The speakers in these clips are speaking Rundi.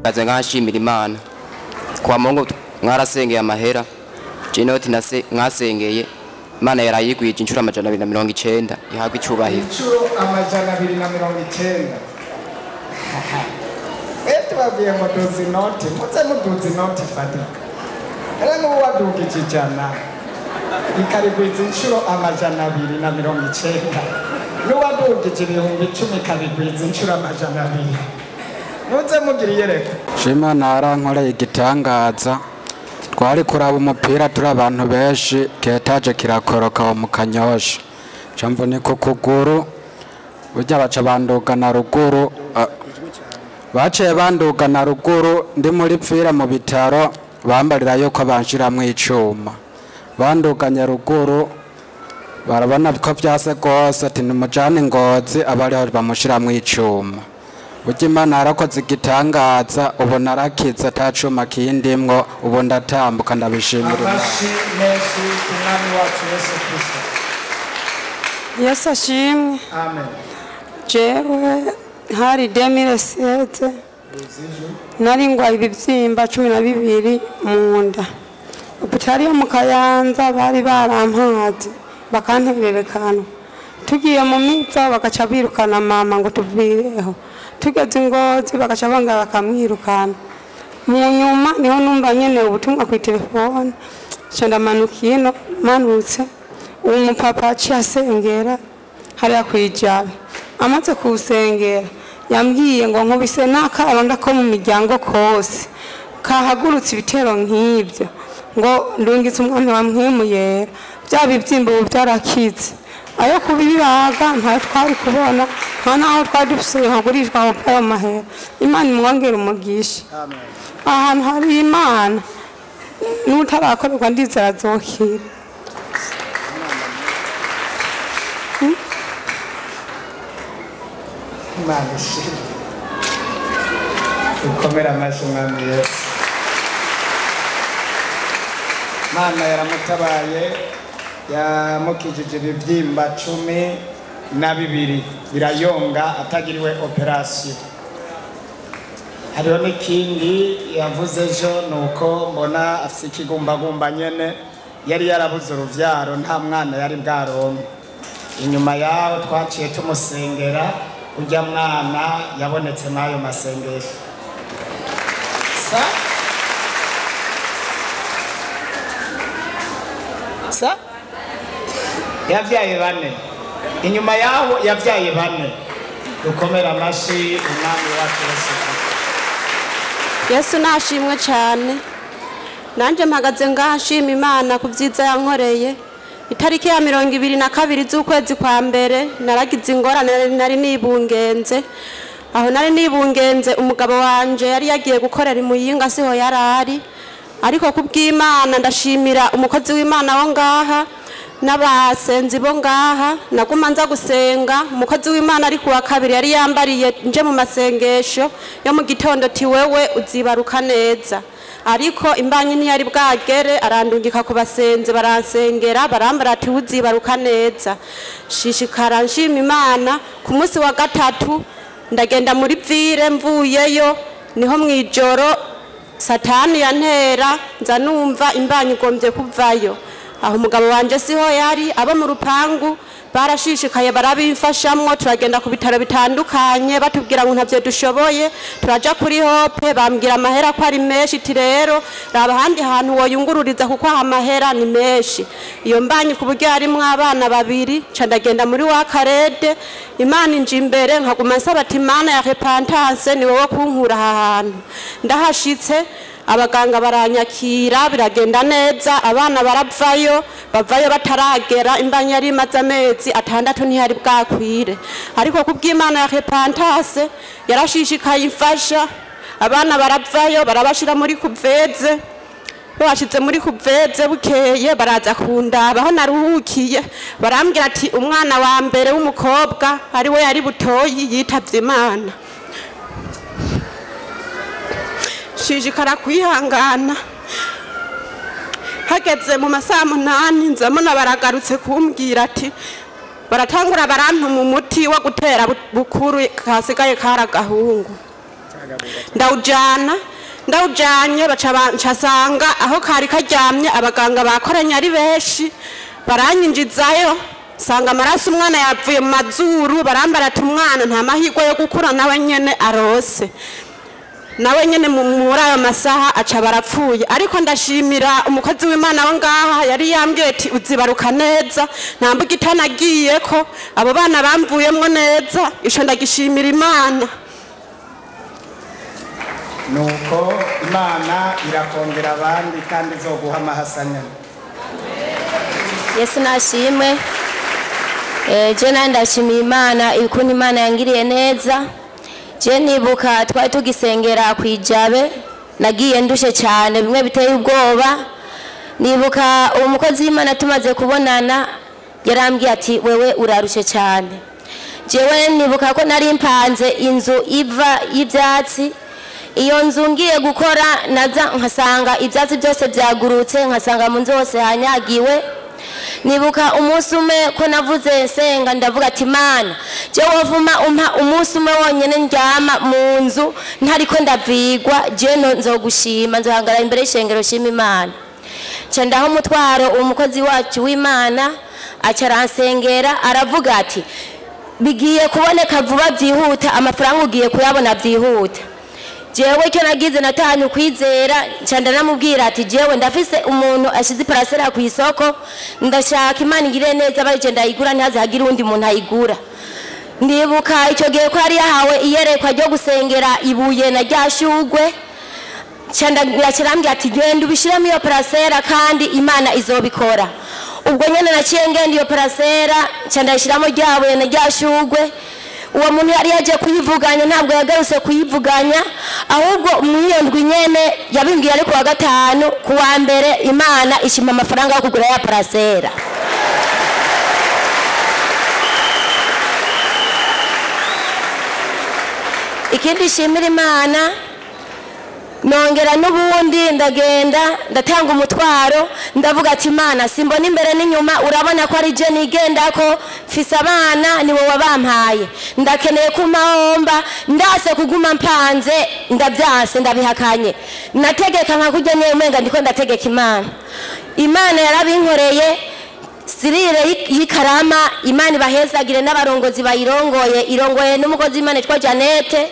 Kaze nkashimira Imana kwa Mungu mwarasengeye amahera jinoti nase mwasengeye Imana yarayigwije inshuro 290 ihabwa icyubahiro. Inshuro 290. Tubabwiye ngo duzi inoti, muze muduze inoti ifatika. Rero n'ubu wadugije 100 ikarigwiza inshuro 290, n'uwadugije 10,000 ikabigwiza inshuro 200. Muze mugira iyereko. Imana yarankoreye igitangaza. Twari kuraba umupira turi abantu benshi, ketaje kirakoroka mu Kanyosha, camvunika ukuguru, burya baca bandugana ruguru, baciye bandugana ruguru ndi muri pfira mu bitaro, bambarira yuko banshiramwo icuma. Banduganye ruguru barabona ko vyase gose, ati nimujane Ngozi abariho bamushiramwo icuma. Burya Imana yarakoze igitangaza, ubu narakize ata cuma kindimwo, ubu ndatambuka ndabishimira Imana. Amashi menshi ku Mwami wacu Yesu Kristo. Yesu ashimwe. Amen. Jewe hari 2007 nari ngwaye ibibyimba 12 mu nda. Hopitali yo mu Kayanza bari barampaze bakantererekana. Tugiye mu miza bagaca birukana mama ngo tuvireho. Tugeze Ngozi bagaca banga bakamwirukana. Mu nyuma niho numva nyene ubutumwa ku telefone. Nca ndamanuka ino manutse uwo mupapa aciye asengera hariya kwijabe. Amaze kuwusengera yambwiye ngo nkubise n'akaronda ko mu miryango kose kahagurutse ibitero nk'ibyo, ngo ndungitse umwami wa Mpwemu Yera. Bya bibyimba ubu byarakize, ayo kubibaga ntayo twari kubona, nta naho twari dufise hagurishwa aho ayo mahera. Imana imwongere umugisha. Ahantu hari Imana n'utarakorerwa ndizera azokira. Imana ishimwe. Ukomere amashyi Mwami Yesu. Imana yaramutabaye, yamukijije ibibyimba 12 birayonga atagiriwe operasiyo. Hariho n'ikindi yavuze ejo, nuko mbona afise ikigumbagumba nyene, yari yarabuze uruvyaro, nta mwana yari bwaronke. Inyuma yaho twaciye tumusengera, ujya mwana yabonetse n'ayo masengesho. Sa? Sa? Yavyaye bane. Inyuma yaho yavyaye bane. Dukomera amashi Umwami wacu Yesu Kristo. Yesu nashimwe cyane. Nanje mpagaze ngaha nshima Imana ku byiza yankoreye. Itariki ya 22 z'ukwezi kwa mbere naragize ingorane, nari nibungenze. Aho nari nibungenze umugabo wanje yari yagiye gukorera imuyinga siho yarari. Ariko kubw'Imana ndashimira umukozi w'Imana wo ngaha n'abasenzi bo ngaha, naguma nza gusenga. Umukozi w'Imana ari kuwa kabiri yari yambariye nje mu masengesho yo mu gitondo ti wewe uzibaruka neza. Ariko imbanyi ntiyari bwagere, arandungika ku basenzi baransengera, barambara ati uzibaruka neza. Shishikara nshima Imana. Ku munsi wa gatatu ndagenda muri vire, mvuyeyo niho mwijoro Satani yantera, nza numva imbanyi igombye kuvayo. Aho umugabo wanje siho yari, abo mu rupangu barashishikaye barabimfashamwo, turagenda ku bitaro bitandukanye batubwira ngo ntavyo dushoboye. Turaja kuri Hope bambwira amahera ko ari menshi, iti rero raba ahandi hantu woyungururiza kuko amahera ni menshi. Iyo mbanyi ku buryo harimwo abana babiri, nca ndagenda muri wa Karede. Imana inje imbere, nkaguma nsaba ati Imana ya repentance ni wowe kunkura aha hantu. Ndahashitse abaganga baranyakira, biragenda neza, abana baravayo, bavayo bataragera. Imbanyi yari imaze amezi 6 ntiyari bwakwire. Ariko kubw'Imana ya repentance yarashishikaye imfasha, abana baravayo barabashira muri kuveze. Bashize muri kuveze bukeye baraza kundaba aho naruhukiye, barambwira ati umwana wa mbere w'umukobwa ari we yari butoyi yitavye Imana. Shishikara kwihangana. Hageze mu masaha 8 nzamona baragarutse kumbwira ati baratangura barantuma umuti wo gutera bukuru kasigaye karagahungu. Ndawujana, ndawujanye, baca ncasanga aho kari karyamye, abaganga bakoranye ari benshi, baranyinjizayo, sanga amaraso umwana yavuye mu mazuru, barambara ati umwana nta mahirwe yo gukura, nawe nyene arose, nawe nyene muri ayo masaha aca barapfuye. Ariko ndashimira umukozi w'Imana wo ngaha yari yambwiye ati uzibaruka neza, nta mbuga itanagiyeko, abo bana bamvuyemwo neza, ico ndagishimira Imana. Nuko Imana irakongera abandi kandi izoguha amahasanyana. Yesu nashimwe. Je nandi ndashimiye Imana ukuntu Imana yangiriye neza. Je nibuka twari tugisengera kwijabe, nagiye ndushe cyane bimwe biteye ubwoba. Nibuka uwo mukozi w'Imana tumaze kubonana yarambwiye ati wewe urarushe cyane. Jewe nibuka ko nari mpanze inzu iva y'ibyatsi. Iyo nzu ngiye gukora naza nkasanga ibyatsi byose byagurutse, nkasanga mu nzu hose hanyagiwe. Nibuka umunsi umwe ko navuze nsenga ndavuga ati Mana, jewe wovuma umpa umunsi umwe wonyene ndyama mu nzu ntariko ndavigwa, je nzogushima, nzohangara imbere y'ishengero shima Imana. Nca ndaha umutwaro umukozi wacu w'Imana, aca aransengera aravuga ati bigiye kuboneka vuba byihuta, amafaranga ugiye kuyabona byihuta. Jewe icyo nagize natahanye ukwizera, nca ndanamubwira ati jewe ndafise umuntu ashize iparasera ku isoko, ndashaka Imana ingirire neza barije ndayigura, ntihaze hagire uwundi muntu ayigura. Ndibuka icyo gihe ko yari yahawe iyerekwa ryo gusengera ibuye na rya shugwe, nca ndakirambwira ati genda ubishiremo iyo parasera kandi Imana izobikora. Ubwo nyene naciye ngenda iyo parasera, nca ndayishiramo rya buye na rya shugwe. Uwo muntu yari yaje kuyivuganya ntabwo yagarutse kuyivuganya, ahubwo mu iyo ndwi nyene yabimbwiye ari kuwa gatanu, kuwa mbere Imana ishima amafaranga yo kugura ya parasera. Ikindi shimira Imana, nongera n'ubundi ndagenda ndatanga umutwaro, ndavuga ati Imana simbona imbere n'inyuma, urabona ko ari je nigenda ko mfise abana ni wowe wabampaye, ndakeneye kumahomba, ndase kuguma mpanze, ndabyanse ndabihakanye, nategeka nka kurya niyo umenga ndiko ndategeka Imana. Imana yarabinkoreye. Sirire y'ikarama Imana ibahezagire n'abarongozi bayirongoye, irongoye n'umukozi w'Imana yitwa Janete.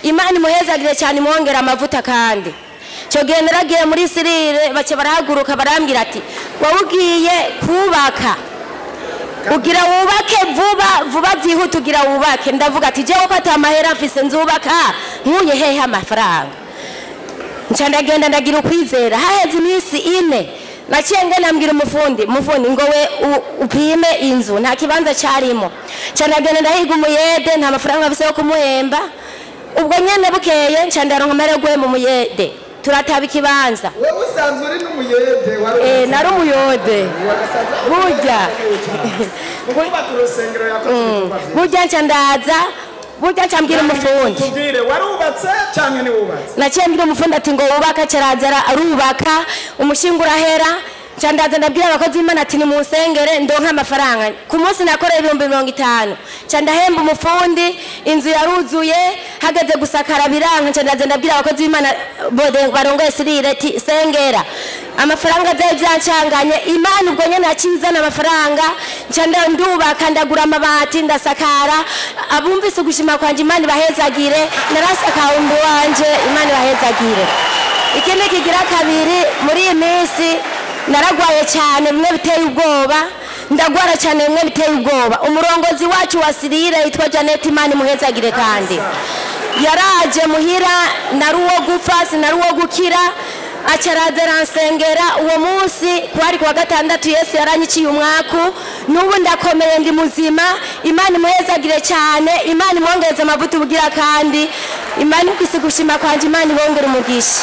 Imana imuhezagire cyane, imwongera amavuta. Kandi cyo gihe naragiye muri sirire, bace barahaguruka barambwira ati wowe ugiye kubaka, ugira wubake vuba vuba byihuta, ugira wubake. Ndavuga ati jewe ko ata mahera mfise nzubaka nkuye hehe amafaranga? Nca ndagenda ndagira ukwizera. Haheze iminsi ine naciye ngenda mbwira umufundi, mufundi ngo we upime inzu, nta kibanza cyarimo. Nca ndagenda ndahiga umuyede, nta mafaranga mfise yo kumuhemba. Ubwo nyene bukeye nca ndaronka amahera yo guhemba umuyede, turataba ikibanza. Wewe usanzwe uri n'umuyede? Wari Nari umuyode burya. Kubaka urusengero yakoze ibikorwa byinshi. Burya nca ndaza, burya nca mbwira umufundi. Tubwire, warubatse canke ntiwubatse? Naciye mbwira umufundi ati ngo wubaka, caraza arubaka, umushinga urahera. Nca ndaza ndabwira abakozi b'Imana ati nimunsengere ndonke amafaranga. Ku munsi nakoreye 50,000, nca ndahemba umufundi, inzu yaruzuye, hageze gusakara biranka. Nca ndaza ndabwira abakozi b'Imana barongoye sirire ati sengera amafaranga byari byancanganye. Imana ubwo nyene yakizana amafaranga, nca ndubaka, ndagura amabati, ndasakara. Abumvise ugushima kwanje Imana ibahezagire, narasakaye umbu wanje, Imana ibahezagire. Ikindi kigira kabiri, muri iyi minsi naragwaye cyane bimwe biteye ubwoba, ndagwara cyane bimwe biteye ubwoba. Umurongozi wacu wa sirire yitwa Janet, Imana imuhezagire, kandi yaraje muhira, nari uwo gupfa sinari uwo gukira, acaraza aransengera. Uwo munsi kwari kuwa gatandatu, Yesu yaranyiciye umwaku, n'ubu ndakomeye ndi muzima. Imana imuhezagire cyane, Imana imwongereze amavuta ubugira kandi Imana ikwise gushima kwanje, Imana ibongere umugisha.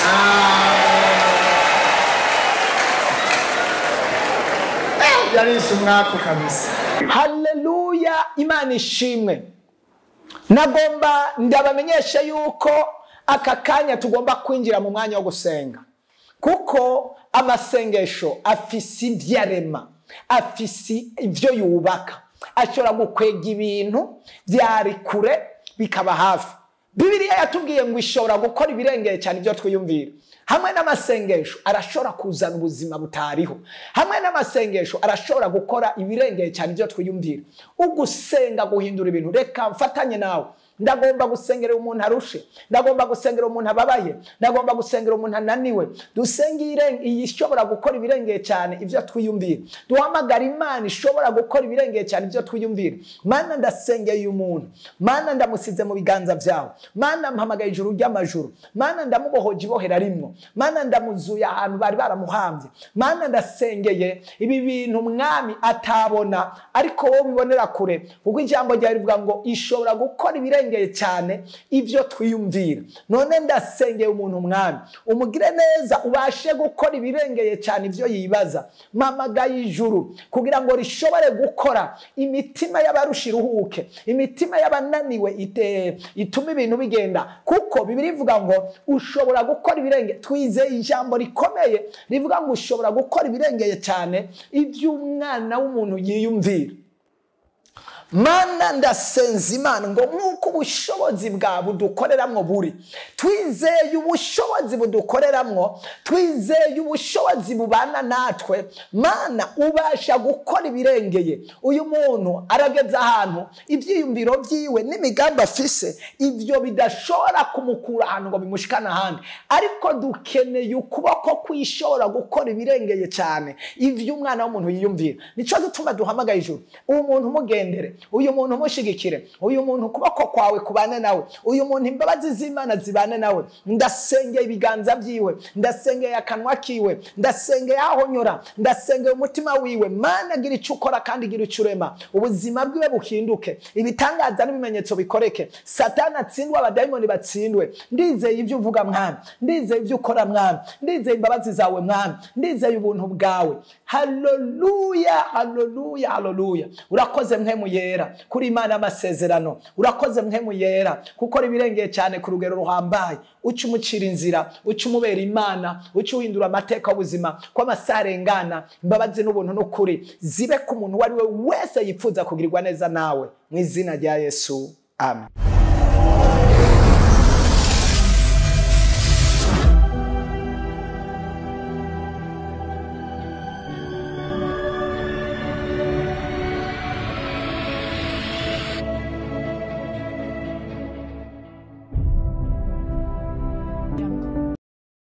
Yarishe umwaku kabisa. Haleluya, Imana ishimwe. Nagomba ndabamenyesha yuko aka kanya tugomba kwinjira mu mwanya wo gusenga, kuko amasengesho afise ibyo arema, afise ibyo yubaka, ashobora gukwega ibintu byari kure bikaba hafi. Bibiliya yatubwiye ngo ishobora gukora ibirengeye cyane ibyo twiyumvira. Hamwe n'amasengesho arashobora kuzana ubuzima butariho. Hamwe n'amasengesho arashobora gukora ibirengeye cyane ibyo twiyumvira. Ugusenga guhindura ibintu. Reka mfatanye nawe. Ndagomba gusengera umuntu arushe, ndagomba gusengera umuntu ababaye, ndagomba gusengera umuntu ananiwe. Dusenge iyi ishobora gukora ibirengeye cyane ibyo twiyumvira. Duhamagara Imana ishobora gukora ibirengeye cyane ibyo twiyumvira. Mana, ndasengeye uyu muntu. Mana, ndamusize mu biganza byawe. Mana, mpamagaye ijuru ry'amajuru. Mana, ndamubohoje ibohera rimwo. Mana, ndamuzuye ahantu bari baramuhambye. Mana, ndasengeye ibi bintu mwami atabona, ariko wowe ubibonera kure, kuko ijambo ryawe rivuga ngo ishobora gukora ibirengeye cyane ibyo twiyumvira. None ndasengeye umuntu mwami, umugire neza ubashe gukora ibirengeye cyane ibyo yibaza. Mpamagaye ijuru kugira ngo rishobore gukora, imitima y'abarusha iruhuke, imitima y'abananiwe itume ibintu bigenda, kuko Bibiliya ivuga ngo ushobora gukora ibirengeye. Twizeye ijambo rikomeye rivuga ngo ushobora gukora ibirengeye cyane iby'umwana w'umuntu yiyumvira. Mana, ndasenza Imana ngo nk'uko ubushobozi bwawe budukoreramwo buri, twizeye ubushobozi budukoreramwo, twizeye ubushobozi bubana natwe. Mana, ubasha gukora ibirengeye. Uyu muntu arageze ahantu ibyiyumviro byiwe n'imigambi afise ibyo bidashobora kumukura ahantu ngo bimushikane ahandi, ariko dukeneye ukuboko kwishobora gukora ibirengeye cyane ivy'umwana w'umuntu yiyumvira. Nico gituma duhamagaye ijuru. Uyu muntu umugendere, uyu muntu umushigikire, uyu muntu ukuboko kwawe kubane nawe, uyu muntu imbabazi z'Imana zibane nawe. Ndasengeye ibiganza byiwe, ndasengeye akanwa kiwe, ndasengeye aho nyura, ndasengeye umutima wiwe. Mana, gira icyo ukora kandi gira icyo urema, ubuzima bwiwe buhinduke, ibitangaza n'ibimenyetso bikoreke, Satani atsindwe, abadayimoni batsindwe. Ndizeye ibyo uvuga mwami, ndizeye ibyo ukora mwami, ndizeye imbabazi zawe mwami, ndizeye ubuntu bwawe. Haleluya, haleluya, haleluya. Urakoze mpemu yera kuri Imana amasezerano. Urakoze mpemu yera kuko ibirengeye cyane ku rugero ruhambaye. Uca umucira inzira, uca umubera Imana, uca uhindura amateka y'ubuzima, ko amasaha arengana, imbabazi n'ubuntu n'ukuri zibe ku muntu uwo ari we wese yifuza kugirirwa neza nawe, mu izina rya Yesu, amen.